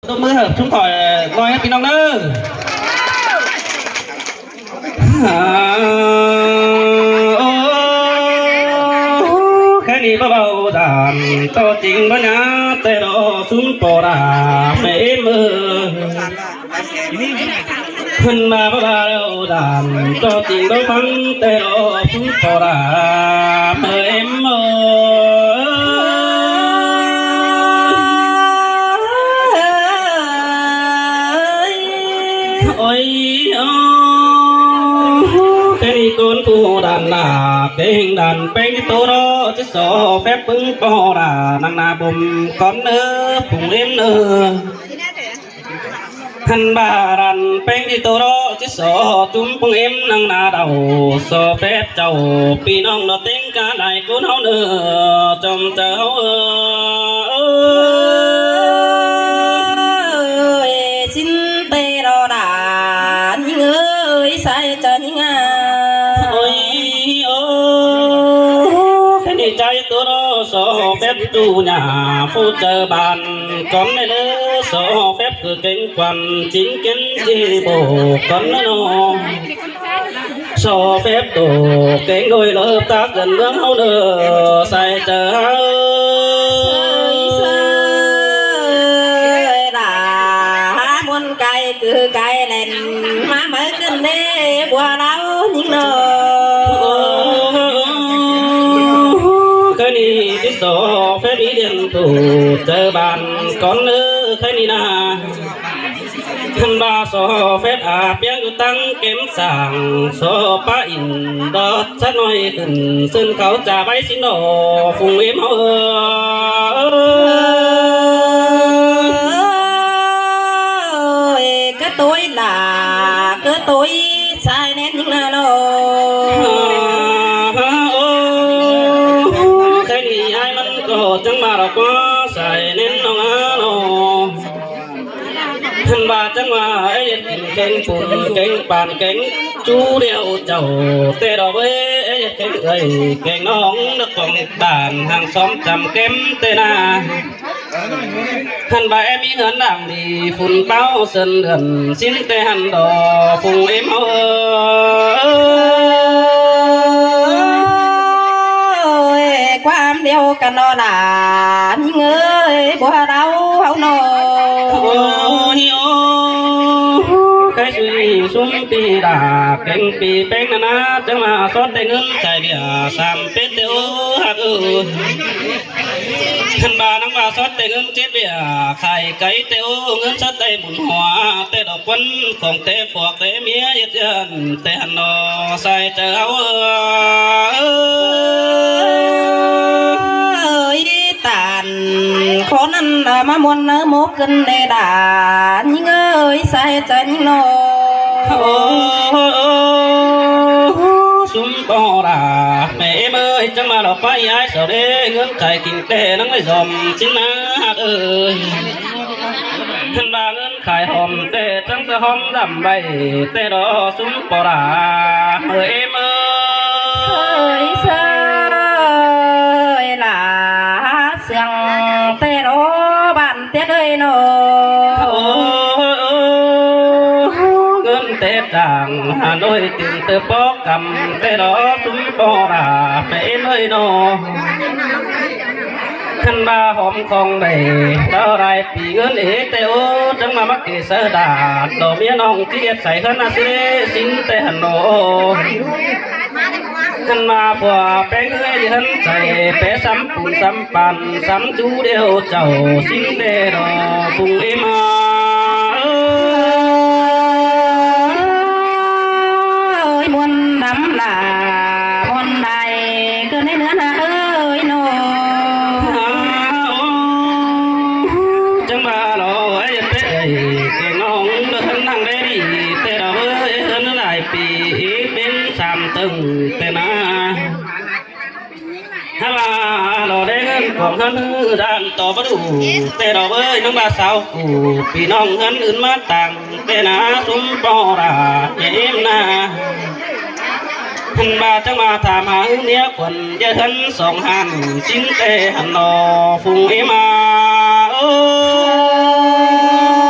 ຕົບມືໃຫ້ຊຸມຂ້ອຍໜ້ອຍເດີພີ່ນ້ອງເດີ. ໂອ້ ແຄ່ນີ້ບໍ່ເວົ້າດານ ໂຕຈິງບໍ່ຍາແຕ່ດອກຊຸມປໍລາແມ່ເອີຍ. ເພິ່ນວ່າບໍ່ວ່າແລ້ວດານ ກໍຈິງບໍ່ຟັງແຕ່ດອກຊຸມປໍລາເອີຍ ເອີຍ. ໂອ້ຍ ໂອ້ ແຕ່ນີ້ກ່ອນຜູ້ດານນາ ແຕ່ງດານແປ້ງໂຕເນາະ ຈະສໍແຟບປຶງປໍລາ ນາງນາບົ່ມກ່ອນເດີ ພຸງເອັມເດີ. ຫັ້ນບາດານແປ້ງທີ່ໂຕເນາະ ຈະສໍຈຸ່ມປຸງເອັມນາງນາເດົາ ສໍແຟບເຈົ້າ ພີ່ນ້ອງເນາະ ເຕັງກະຫຼາຍຄົນເຮົາເດີ ຈອມເຈົ້າເອີຍ ຊິນເຕໂລດາ ຍິງເອີຍ ສາຍຈະຍິງອາ ໂອ້ຍ ໂອ້ ແຄ່ນີ້ໃຈໂຕເນາະ ສໍແຟບຕູຍາ ຜູ້ເຈົ້າບ້ານ ກ່ອນເດີ ສໍແຟບຄືເກັ່ງກວນ ຈິງເກັ່ງຈີໂບກກ່ອນເນາະ ສໍແຟບໂຕເກັ່ງໂດຍເລີບຕາເກີນເມືອງເຮົາເດີ ໃສ່ເຈີເອີຍ ລາ ໝົນໄກຄືໄກແລ່ນ ມາເໝີຂຶ້ນເດ້ ບົວລາວຍິງເນາະ ໂອ້ ຄືນີ້ຊິສໍແຟບອີເດນ ຜູ້ເຈີບ້ານ ກ່ອນເດີ ຄືນີ້ນາ ຄັນວ່າສໍແຟບອາບຽງຢູ່ຕັ້ງເກັມສ້າງ ສໍປາອິນດອດສະໜ້ອຍຂຶ້ນ ເຊີນເຂົາຈາໄວ້ຊິນດອກ ຟຸງເອັມເອີຍ ກະໂຕຍລາ ກະໂຕຍ ສາຍແໜ້ນຍິງນາໂລ ໂອ້ ແຄ່ນີ້ອ້າຍມັນກໍຈັ່ງມາດອກວ່າ ສາຍແໜ້ນນ້ອງອາໂລ ທ່ານວ່າຈັ່ງວ່າເຮັດກິນແກງປຸ້ນແກງປານແກງຈູດຽວເຈົ້າ ແຕ່ດອກເອີຍ ເຮັດແກງເອື້ອຍແກງນ້ອງ ນະກອງເຮັດບ້ານ ຫາງຊອມຈຳແກ້ມແຕ່ນາ ທ່ານວ່າແອມີເຮືອນດາງດີ ຝຸ່ນເປົ່າເຊີນເດືອນ ຊິນແຕ່ຫັ້ນດອກ ຟຸງເອັມເອີຍ ຄວາມດຽວກັນເນາະຫຼານເອີຍ ບົວລາວເຮົາເນາະ ໂອ້ຍ ໂອ້ ໃກ້ສຸຍຊຸມປີດາ ແກງປີແປ້ງນານາ ຈັ່ງມາສອດແຕ່ເງິນໃຈເດຍ ສາມເປັດເດໂອ ຮັກເອີຍ ຄັນວ່ານາງວ່າສອດແຕ່ເງິນເຈັດເບຍ ຂາຍໄກ່ແຕ່ໂອ ເງິນສະໄຕບຸນຫົວ ແຕ່ດອກຄວັນຂອງແຕ່ພວກແຕ່ເມຍເຮັດເຮືອນ ແຕ່ຫັ້ນເນາະ ໃສ່ເຈົ້າເອີຍ ຕານ ຂໍນັ້ນລະມາມ່ວນເນີໝົກກັນແດ່ດາ ຍິງເອີຍ ໃສ່ເຈົ້າຍິງເນາະ ໂອ້ ຊຸມປໍລາ ແມ່ເອີຍ ຈັ່ງມາດອກໄຟອ້າຍສາວເດ້ ເງິນຂາຍກິນແຕ່ນາງໄດ້ສອມຊິນນາຮັກເອີຍ ເພິ່ນວ່າເງິນຂາຍຫອມແຕ່ຈັ່ງສະຫອມດຳໄວ້ ແຕ່ດອກຊຸມປໍລາ ເອີຍເອີຍ ເອີຍ ເອີຍ ຫຼາ ສຽງແຕ່ດອກບ້ານ ເຕັດເອີຍເນາະ ໂອ້ ເງິນແຕ່ຈ້າງຫາໜ້ອຍ ຈຶ່ງເຕີບປອກກຳ ແຕ່ດອກຊຸມປໍລາ ແມ່ເອີຍເນາະ ຄັນວ່າຫອມຂອງໄດ້ເທົ່າໃດ ປີເງິນເອແຕ່ໂອ ຈັ່ງມາມັກເກເສີດາດ ດອກເມຍນ້ອງທີ່ເຮັດໃສ່ເຮືອນນາຊິເລ ຊິນແຕ່ຫັ້ນໂອ ຄັນວ່າຜົວແປ້ງເອື້ອຍເຮືອນໃສ ແປຊ້ຳປູນຊ້ຳ ປານຊ້ຳຈູດຽວເຈົ້າ ຊິງແດ່ດອກພຸງເອມາ ເອີຍ ມ່ວນດຳຫຼ້າ ມ່ວນໄດ້ເກີດໃນເໜືອນາເອີຍໂນ ຈັ່ງວ່າຫຼໍເອີຍ ເປັນແກ່ນ້ອງເດີນນາງໄດ້ດີ ແຕ່ລະເອີຍ ເຮືອນຫຼາຍປີ ເປັນສາມຕຶງແຕ່ນາ ຖ້າວ່າລາວໄດ້ເງິນຂອງເຮືອນເຮືອນດ້ານຕໍ່ບໍ່ດູ ແຕ່ລາວເອີຍ ນາງວ່າສາວກູ ພີ່ນ້ອງເຮືອນອື່ນມາຕ່າງ ແຕ່ນາຊຸມປໍລາແມ່ເອັມນາ ເພິ່ນວ່າຈັ່ງວ່າຖາມຫາເມຍຂວັນ ຢ່າເຮືອນສອງຫ້ານ ຊິງແຕ່ຫັ້ນໜໍພຸງເອມາ ເອີຍ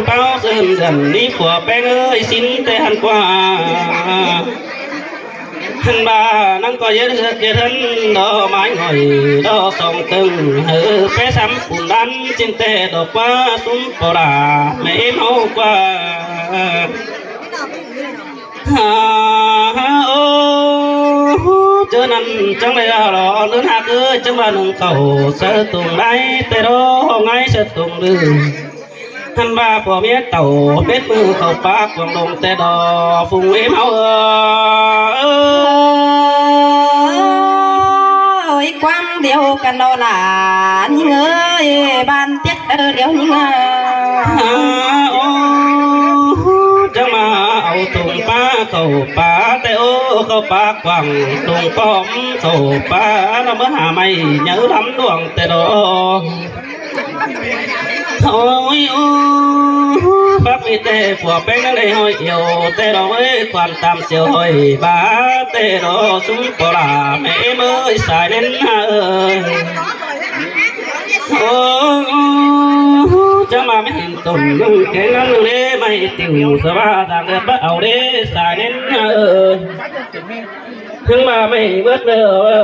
ເປົາເຊີນເດືອນນີ້ ຜົວແປ້ງເອີຍ ສິ້ນແຕ່ຫັ້ນກວ່າ ຫັ້ນວ່ານາງກໍເຮັດເຮືອນເຮັດເຮືອນ ດອກໄມ້ຫງອຍ ດອກສອງເຕີງ ເຮີແປຊ້ຳປູນບ້ານ ຈຶ່ງແຕ່ດອກວ່າ ຊຸມປໍລາແມ່ເອັມເຮົາກວ່າ. ຫາ ໂອ້ ເຈີນັ້ນຈັ່ງໄດ້ລະ ເດີນຫາເອີຍ ຈັ່ງວ່າໜຶ່ງເຂົ້າໃສ່ຕຸງໄດ້ ແຕ່ດອກງ່າຍໃສ່ຕຸງດື້ ຫັ້ນວ່າຜົວເມຍເຕົ້າ ເປັດມືເຂົ້າປາກກວາງລົງ ແຕ່ດອກຟຸງເອັມເຮົາເອີຍ. ເອີຍ ຄວາມດຽວກັນເນາະຫຼານຍິງເອີຍ ບ້ານເຕັກເດີດຽວຍິງເອີຍ. ຫາ ໂອ້ ຈັ່ງມາເອົາຖົງປາເຂົ້າປາ ແຕ່ໂອ້ ເຂົ້າປາກວ້າງ ຖົງປ້ອມເຂົ້າປາ ລະເມືອຫາໄມ້ໃຫຍ່ລຳຫຼວງ ແຕ່ດອກ ໂອ້ຍ ໂອ້ ພັກມີແຕ່ຜົວແປ້ງນັ້ນໄດ້ຫ້ອຍອຽວ ແຕ່ດອກເອີຍ ຄວາມຕາມສຽວຫ້ອຍບາ ແຕ່ດອກຊຸມປໍລາແມ່ເອັມເອີຍ ສາຍເນັ້ນເອີຍ. ໂອ້ ຈະມາແມ່ນຕົ້ນແກງນັ້ນເດ້ ໄມ້ຕິວສະວ່າດາງເອີຍ ບໍ່ເອົາເດ້ ສາຍເນັ້ນເອີຍ. ເຖິງວ່າໄມ້ເບິດເດີ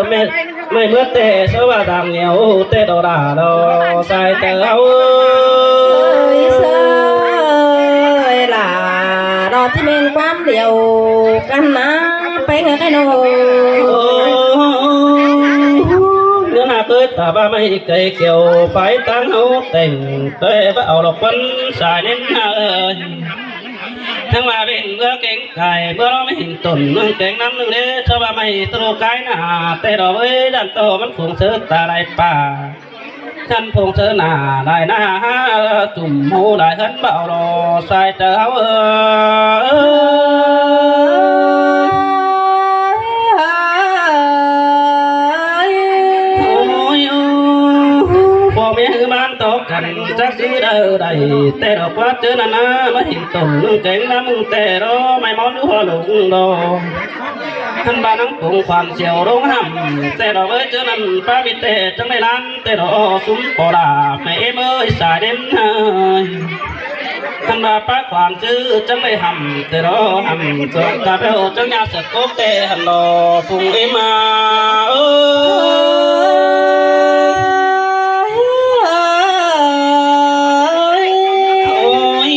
ແມ່ນໄມ້ເບິດແຕ່ສະວ່າດາງໜຽວ ແຕ່ດອກດາດອກສາຍເຕີເຮົາເອີຍ. ເອີຍ ເຊີຍຫຼ້າ ດອກທີ່ແມ່ນຄວາມດຽວກັນນາ ໄປເຮືອໄກໂນ ໂອ້ ເດີນາເກີດຕາບ້າໄມ້ໄກແກ້ວ ໄຟຕາງເຮົາແຕ່ງ ແຕ່ບໍ່ເອົາດອກຄວັນສາຍເນັ້ນເອີຍ. ທັງວ່າເປັນເມືອແກງກາຍ ເມືອເຮົາແມ່ນຕົ້ນເມືອແກງນ້ຳໜຶ່ງເດ້ ຊາວບ້ານໄມ້ຕະໂລກາຍໜ້າ ແຕ່ດອກເອີຍ ດ້ານໂຕມັນຄົງເສີຕາຫຼາຍປ່າ ຄັນຄົງເສີໜ້າຫຼາຍໜ້າ ຈຸ່ມໂມຫຼາຍເຮືອນ ເບົາລໍສາຍເຕີເຮົາເອີຍ. ໂອ້ຍ ໂອ້ ພໍ່ແມ່ຄືບ້ານ ຕໍ່ກັນຈັກຊິໄດ້ໃດ ແຕ່ດອກວ່າເຈີນັ້ນນາ ມາເຫັນຕົ້ນເມືອແກງນ້ຳ ແຕ່ດອກໄມ້ມອນຢູ່ຫໍລົງດອກ ຄັນບ້ານນາງປົງຄວາມສຽວລົງຫ້ຳ ແຕ່ດອກເອີຍ ເຈີນັ້ນປ້າມີແຕ່ຈັ່ງໄດ້ລ້ານ ແຕ່ດອກຊຸມປໍລາແມ່ເອັມເອີຍ ສາຍເດັ່ນເອີຍ ຄັນວ່າປ້າຄວາມຊື່ຈັ່ງໄດ້ຫ້ຳ ແຕ່ດອກຫ້ຳຈອກກະເບົວ ຈັ່ງຍາກສະກົບແຕ່ຫັ້ນດອກ ຟຸງເອັມມາເອີຍ. ໂອ້ຍ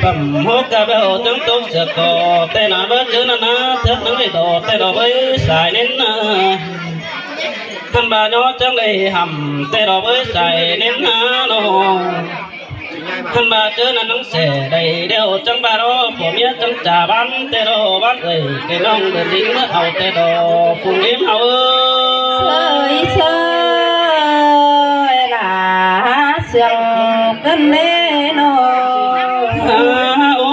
ປ້ຳຫົວກະເບົວຈັ່ງຕົກສະກໍ ແຕ່ໜ້າເບີດຈື່ນັ້ນນາ ເຖິກໜຶ່ງໄດ້ດອກ ແຕ່ດອກເອີຍ ສາຍເນັ້ນນາ ຄັນວ່າຍໍຈັ່ງໄດ້ຫ້ຳ ແຕ່ດອກເອີຍ ສາຍເນັ້ນນາເນາະ. ຄັນວ່າເຈີນັ້ນນາງແສໄດ້ແລ້ວ ຈັ່ງວ່າລໍຜົວເມຍຈັ່ງຈາບ້ານ ແຕ່ດອກບ້ານເອີຍ ແກ່ນ້ອງເດີນດິງເມືອເອົາ ແຕ່ດອກຝູງເອັມເຮົາເອີຍ ເຊີຍ ເຊີຍ ຫຼ້າເຊື່ອງເກີນເດ້ເນາະ ໂອ້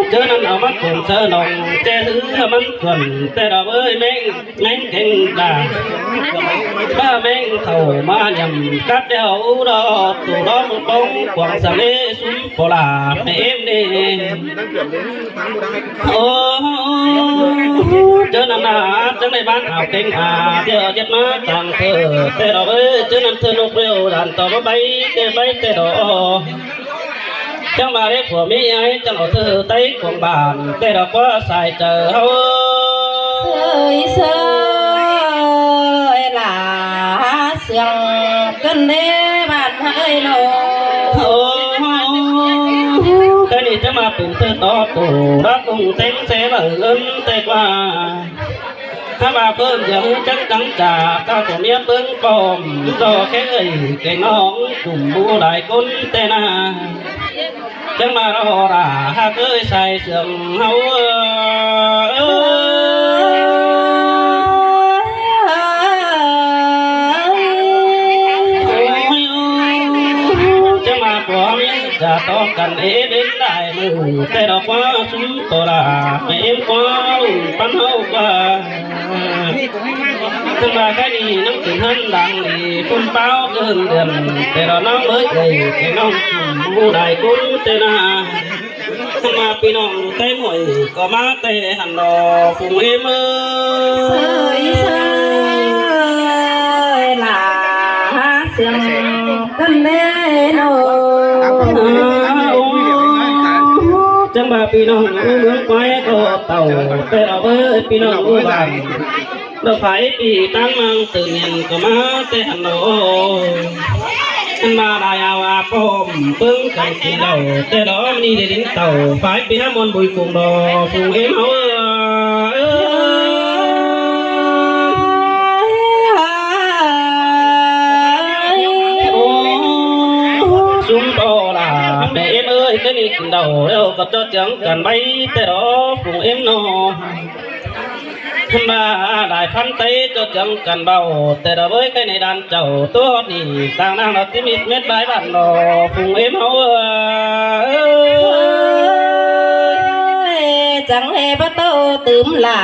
ເຈີນັ້ນເອົາມາກົນເຊີນ້ອງ ແຈຫຼືມັນກວນ ແຕ່ດອກເອີຍ ແມ່ງ ແມ່ງແກງດາ ມາແມ່ງເຂົ້າມາຍຳກັບແລ້ວດອກ ໂຕດອກປອງກວາງສະເລ ຊຸມໂປລາແມ່ເອັມເດ ໂອ້ ເຈີນັ້ນນາ ຈັ່ງໄດ້ບ້ານອາວເຕັງອາ ດຽວເຈັດມາຕ່າງເທີ ແຕ່ດອກເອີຍ ເຈີນັ້ນເທີນົກເຣວ ດານຕໍ່ມາໃບແຕ່ໃບແຕ່ດອກ ຈັ່ງວ່າເດຜົວເມຍໃຫຍ່ ຈັ່ງເອົາເທີໄຕ້ຂອງບ້ານ ແຕ່ດອກວ່າສາຍເຈີເຮົາ ເຊີຍ ເຊີຍ ຫຼ້າເຊື່ອງເກີນເດ້ບ້ານເຮົາເອີຍເນາະ ໂອ້ ແຕ່ນີ້ຈະມາເປັນເທີຕໍ່ໂຕ ດອກກຸງເຕັງເສເບີເອີ້ນແຕ່ກວ່າ ຖ້າວ່າເພິ່ນຢາກຮູ້ຈັກຈັງຈາ ກະຜົວເມຍເບິ່ງປ້ອມ ຕໍ່ແຄ່ເອີຍແກ່ນ້ອງ ຈຸ່ມໝູ່ຫຼາຍຄົນແຕ່ນາ ຈັ່ງມາລໍລາ ຫາກເອີຍສາຍເຊື່ອງເຮົາເອີຍ ໂອ້ຍ ຈັ່ງມາຜົວເມຍຈະຕ້ອງກັນເອເປັນຫຼາຍມື້ ແຕ່ດອກວ່າຊຸມໂຕລາ ແມ່ເອັມກວ່າລຸ້ນປັນເຮົາກວ່າ ເພິ່ນວ່າໄກນີ້ນຳເປັນເຮືອນດັງດີ ຄົນເປົ່າເກີນເດືອນ ແຕ່ລະນ້ອງເອີຍ ແຕ່ນ້ອງໝູ່ຫຼາຍຄົນແຕ່ນາ ເພິ່ນວ່າພີ່ນ້ອງໄຕຫ້ວຍ ກໍມາແຕ່ຫັ້ນດອກ ຝູງເອັມເອີຍ ເຊີຍ ເຊີຍ ຫຼ້າເຊື່ອງກັນແດ່ເນາະ ຈັ່ງວ່າພີ່ນ້ອງຢູ່ເມືອງປາຍກໍເຕົ້າ ແຕ່ລະເວີຍພີ່ນ້ອງຢູ່ບ້ານ ລະພາຍປີຕັ້ງມັງຕື່ນເຫັນກໍມາແຕ່ຫັ້ນໂລ ອັນວ່າໄດ້ອາວອາປ້ອມເບິ່ງກັນກິນເຫຼົ້າ ແຕ່ລະມື້ນີ້ໄດ້ຫຼິ້ນເຕົ້າ ພາຍປີຫາມ່ວນບຸຍຝູງດອກຝູງເອັມເຮົາເອີຍ ໂອ້ ຊຸມພໍ່ຫຼ້າແມ່ເອັມເອີຍ ຄືນີ້ກິນເຫຼົ້າແລ້ວກໍເຈາະເຈືອງກັນໄວ້ ແຕ່ດອກຝູງເອັມນ້ອງ ຄັນວ່າຫຼາຍພັນໄຕເຈາະເຈືອງກັນເວົ້າ ແຕ່ດອກເວີຍ ໃກ້ໃນດ່ານເຈົ້າໂຕນີ້ ຕ່າງນາງລະຕິມິດເມັດຫຼາຍບ້ານດອກຝູງເອັມເຮົາເອີຍ ເອີຍ ຈັ່ງເອບໍ່ໂຕຕື່ມຫຼ້າ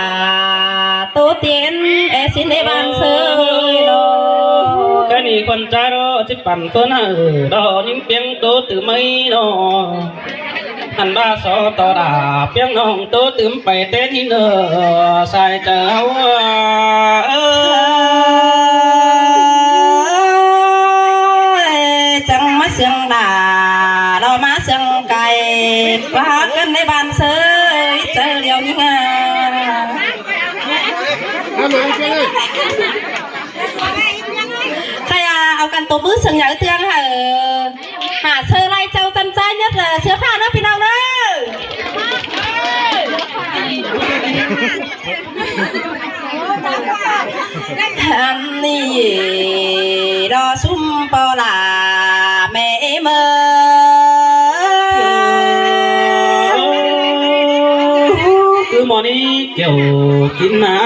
ໂຕຕຽນແອຊິນເອບ້ານເຊີຍເນາະ ກະນີ້ຄົນຈາເນາະ ຊິປັ່ນເພິ່ນເອີ ດອກຍິງປຽງໂຕຕື່ມໄໝເນາະ ອັນວ່າຊໍຕໍ່ດາ ປຽງນ້ອງໂຕຕື່ມໄປແຕ່ນີ້ເນີ ສາຍເຈົ້າເອີຍ ຈັ່ງມາສຽງດາ ລອມາສຽງໄກ່ ວ່າກັນໃນບ້ານເຊີຍ ເຈີດຽວນີ້ງາ ໃຄອາ ເອົາກັນຕົບມືເຊິ່ງຍາວເຕືອງເຮີ ຫາເຊີໄລ່ເຈົ້າຈັນຈ້າຍເນີ ເສືອຜ້າເນີ ພີ່ນ້ອງເນີ ອັນນີ້ ດອກຊຸມປໍຫຼ້າແມ່ເອີຍ ຄືໝໍນີ້ ກ່ຽວກິນນາ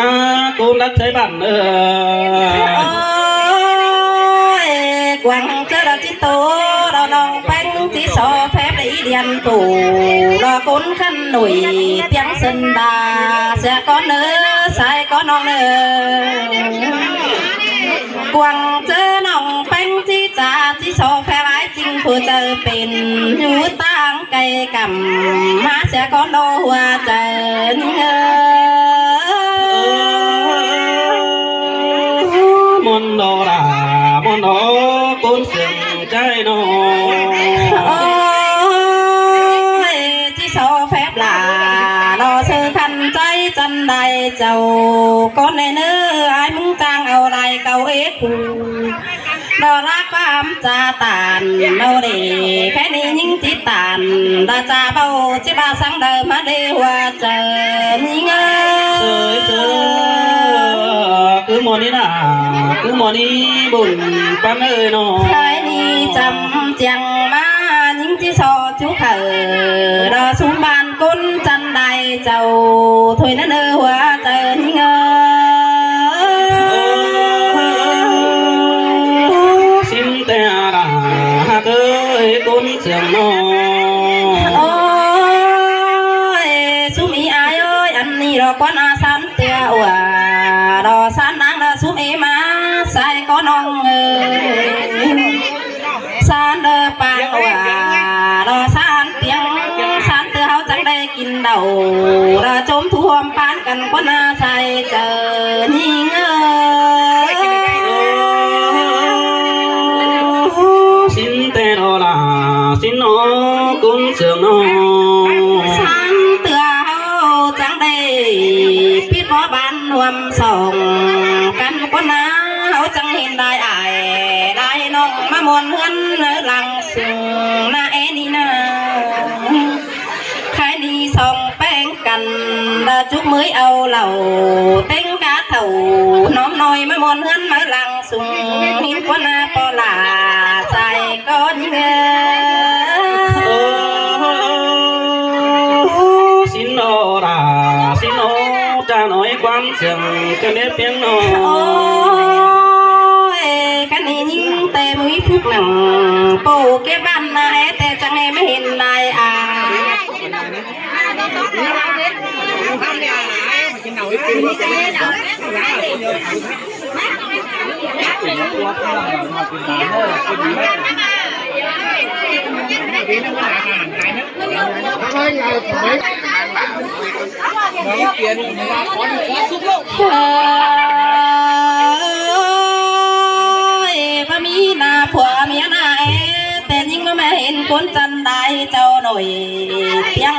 ໂກນລັດໄທບ້ານເອີຍ ໂອ້ຍ ກວາງເຈີດອດຈິໂຕ ລະນ້ອງແປ້ງຈີ່ຊໍແຟບ ລະອີດຽນປູ ລະໂກນຂັນໜຸຍ ປຽງເຊິນດາ ເສຍກ່ອນເນີ ສາຍກ່ອນນ້ອງເນີ ກວາງເຈີນ້ອງແປ້ງຈີ່ຈາ ຈີ່ຊໍແຟບ ອາຍຈິງຜູ້ເຈີເປັນ ຢູ່ຕ່າງ ໄກກຳ ມາເສຍກ່ອນດອກຫົວໃຈນີ້ເອີ ມອນດອລາ ມອນດອ ໂກນເຊື່ອງໃຈນ້ອງ ໂອ້ຍ ຈີ່ຊໍແຟບຫຼ້າ ລອເຊີຄັນໃຈຈັນໄດເຈົ້າ ກ່ອນແນ່ເນີ ອາຍມຶງຈ້າງເອົາໄດ້ເກົ້າເອກ ດອລາຄວາມຈາຕານເບົາເດ ແຄ່ນີ້ຍິງຈິຕານ ດາຈາເບົາຈິບາສັງເດີມາເດຫົວເຈີນີ້ເອີ ເຊີຍເຊີຍ ຄືໝໍນີ້ນາ ຄືໝໍນີ້ບຸນປັນເອີຍນ້ອງ ໃຄນີ້ຈຳຈຽງມາ ຍິງຈິຊໍຈຸເຂີ ດາຊຸມບ້ານ ກົນຈັນໄດເຈົ້າ ຖ້ວຍນັ້ນເອີ ຫົວໃຈຍິງເອີ ຊິນແຕ່ລະຮັກເອີຍ ກົນເຊື່ອງນ້ອງ ໂອ້ຍ ຊຸມອີອາຍເອີຍ ອັນນີ້ດອກກວນອາສານເຕືອ ອວດອກສານນາງ ດອກຊຸມເອມາ ໃສ່ກໍນ້ອງເອີຍ ສານເດີປາງວ່າ ລໍສານປຽງ ສານເຕືອເຮົາຈັ່ງໄດ້ກິນເຫຼົ້າ ລະຈົມຖ້ວມປານກັນກວ່າໜ້າໃສເຈີນີ້ເອີຍ ຊິນແຕ່ລໍລາ ຊິນອອກກຸນເຊື່ອງນ້ອງ ສານເຕືອເຮົາຈັ່ງໄດ້ປິດບໍ່ບານຮ່ວມສອງກັນກວ່າໜ້າ ເຮົາຈັ່ງເຫັນໄດ້ອ້າຍ ໄດ້ນ້ອງມາມ່ວນເຮືອນໃນຫຼັງ ເຊິ່ງນາແອນີ້ນາ ຂາຍໜີ່ສອງແປງກັນ ລະຈຸກເມີຍເອົາເຫຼົ້າ ເຕັງກາເຖົ້າ ນ້ອມນ້ອຍມາມ່ວນເຮືອນມາຫຼັງ ສຸງຫີນກວ່າໜ້າປໍຫຼ້າ ໃສ່ກໍຍິງເອີ ໂອ້ ຊິນໂອລາ ຊິນໂອ ຈານ້ອຍຄວາມ ເຊື່ອງກະເມຍປຽງນ້ອງ ໂອ້ຍ ກະນີ້ຍິງແຕ່ມີຜູ້ໜັງ ໂປເກັບບ້ານນາແອ ແຕ່ຈັ່ງໃດມາເຫັນນາຍອາ ເອີຍ ບໍ່ມີໜ້າຜົວເມຍໜ້າແອ ແຕ່ຍິງມາເຫັນຄົນຈັນໄດ ເຈົ້າໜ້ອຍປຽງ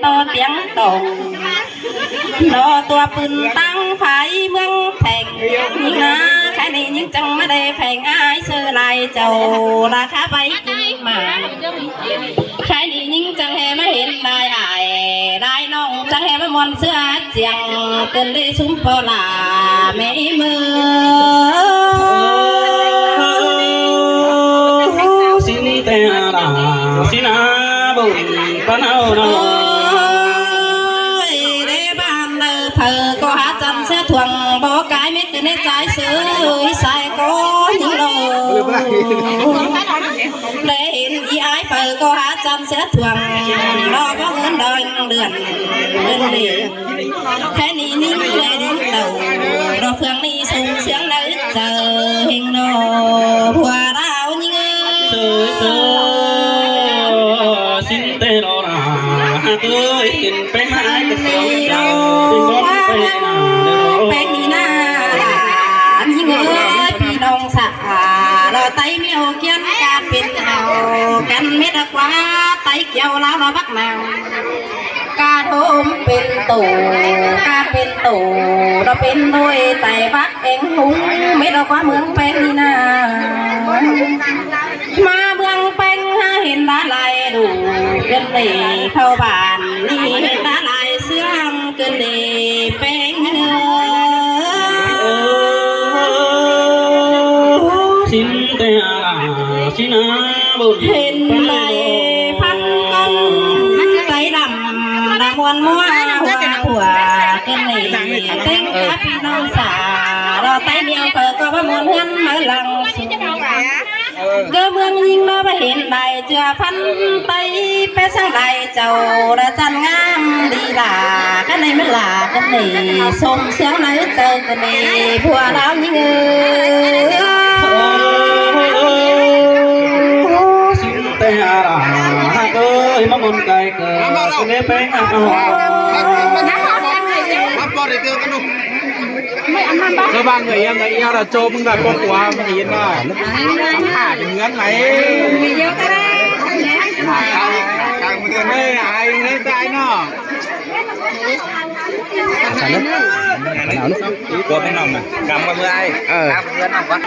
ຕໍ່ຕຽງຕອງ ລໍຕົວປືນຕັ້ງໄຟເມືອງແພງນາ ແຄ່ນີ້ຍິງຈັ່ງມາໄດ້ແພງອາຍເຊີຫຼາຍເຈົ້າ ລາຄາໄປຂຶ້ນມາ ແຄ່ນີ້ຍິງຈັ່ງແຫ່ມາເຫັນຫຼາຍອ້າຍຫຼາຍນ້ອງ ຈັ່ງແຫ່ມາມ່ວນເຊື້ອຈຽງ ເກີນໄດ້ຊຸມພໍ່ຫຼ້າແມ່ເມີ ສິນແຕ່ອາລາສິນອາບຸນປານເຮົາເນາະ ໂອ້ຍ ເດ້ບ້ານເດີ ເຜີກໍຫາຈັນເສືອຖ້ວງ ບໍ່ກາຍມິດຢູ່ໃນໃຈເສີຍສາຍກໍຍິງໂລ ແລເຫັນອີອາຍເຜີກໍຫາຈັນເສືອຖ້ວງ ລໍບໍ່ເງິນດອຍເດືອນເງິນເດ ແຄ່ນີ້ຍິງແລດິງເຕົ້າ ລໍເຟືອງນີ້ສົ່ງສຽງໃນໃຈເຮັງນໍ ຜົວລາວຍິງເອີຍ ເຊີຍເຊີຍ ສິນແຕ່ລໍລາ ຫາກເອີຍ ເຫັນແປງນາ ແປງນີ້ນາ ແປງນີ້ນາ ຫຼານຍິງເອີຍ ພີ່ນ້ອງສາ ລໍໄຕ້ແມວກຽນ ກາດເປັນເອົາກັນເມັດກວາ ໄຕ້ກ່ຽວລາວລໍບັກນາ ກາດໂຮມເປັນໂຕ ກາດເປັນໂຕ ລໍເປັນໂດຍໄຕ້ບັກເອັງຫຸງ ເມັດກວາເມືອງແປງນີ້ນາ ມາເມືອງແປງຫາເຫັນດາລາຍດູ ເກີນເດເຂົ້າບ້ານນີ້ເຫັນດາລາຍເຊື່ອງ ເກີນເດແປງເອີຍ ສິນແຕ່ອາລາສິນອາບຸນ ເຫັນໄດ້ພັນກັນໄຕ້ດຳ ດຳມ່ວນມົວຫົວຖົ່ວ ເກີນເດເຕັງອາພີ່ນ້ອງສາ ລໍໄຕ້ແມວເຜີກໍມາມ່ວນເຮືອນມາຫຼັງສູງ ເກີເມືອງຍິງເນາະ ບໍ່ເຫັນໄດ້ເຈື່ອພັນໄຕ ແປສັງໄດ້ເຈົ້າລະຈັນງາມດີຫຼ້າ ກັນໃນມັນຫຼ້າກັນນີ້ ສົມເຊື່ອງໃນເຈົ້າກັນນີ້ ຜົວລາວຍິງເອີຍ ສິນແຕ່ອາລາ ຫາກເອີຍ ມາມົນໄກເກີດ ເກີດໃນແປງອາລາ ມາບໍ່ໄດ້ເທື່ອກັນເນາະ ລະວັງເອີຍ ຍັງເອີຍ ລະໂຈມ ມຶງໄດ້ປົກວ່າ ເຫັນບໍ່ ສຳພາດເຮືອນໄຫຼ ເອີຍ ອາຍເຮືອນຕາຍເນາະ ກວມໃຫ້ນ້ອງນະ ກຳກັບເມືອອ້າຍ ເອີ ກຳເຮືອນນ້ອງກ່ອນ